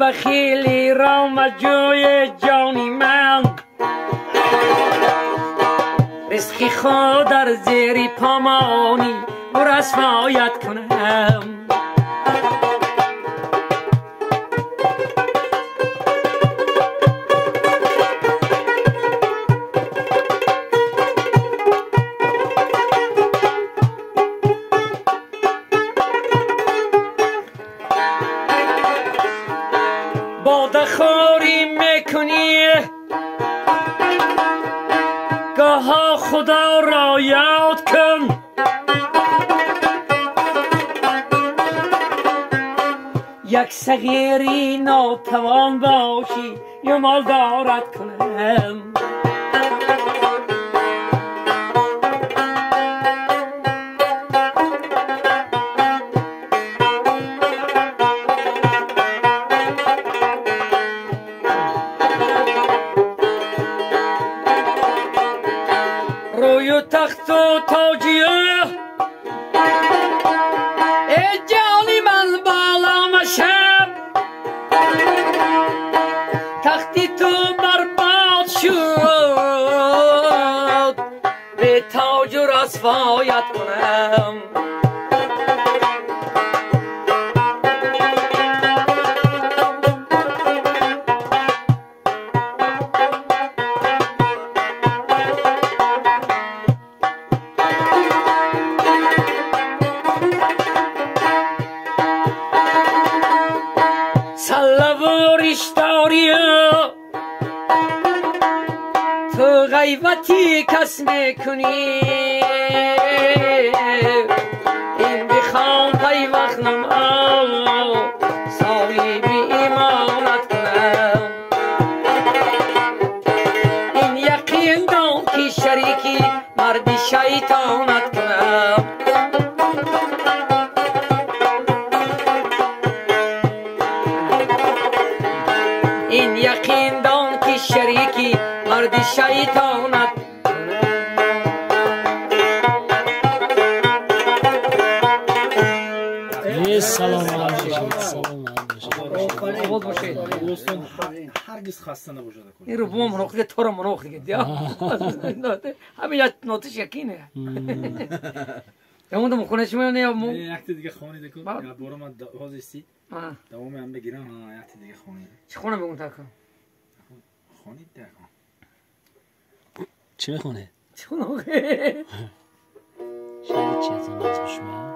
بخیلی را مجوی جانی من رزقی خود در زیر پامانی رسوایت کنم بادخوری میکنی گاها خدا را یاد کن یک صغیری ناتوان باشی یا مال دارد کنم روی تخت و تاجیه ای جانی من بالا مشم تختی تو برباد شد به تاج و رسوایت کنم تو غیبتی کس میکنی این بخوام پیوخ نما صاحب ایمانت کنم این یقین دان که شریکی مرد شیطانت کنم این یقین دان که شریکی مرد شیطانت سلام علیکم. دوستان هرگز خسته نباشد. این رو بوم منوخ تو رو منوخ دیگه همین یک نوتش یقینه. اون خونه شما نه مو یک دیگه خونه دیگه یا برو من حاضر دوام هم بگیرم. یک دیگه خونه چه خونه بگم تا کن خونه دیگه چی میخونه؟ چی خونه؟ شاید چی از اون شما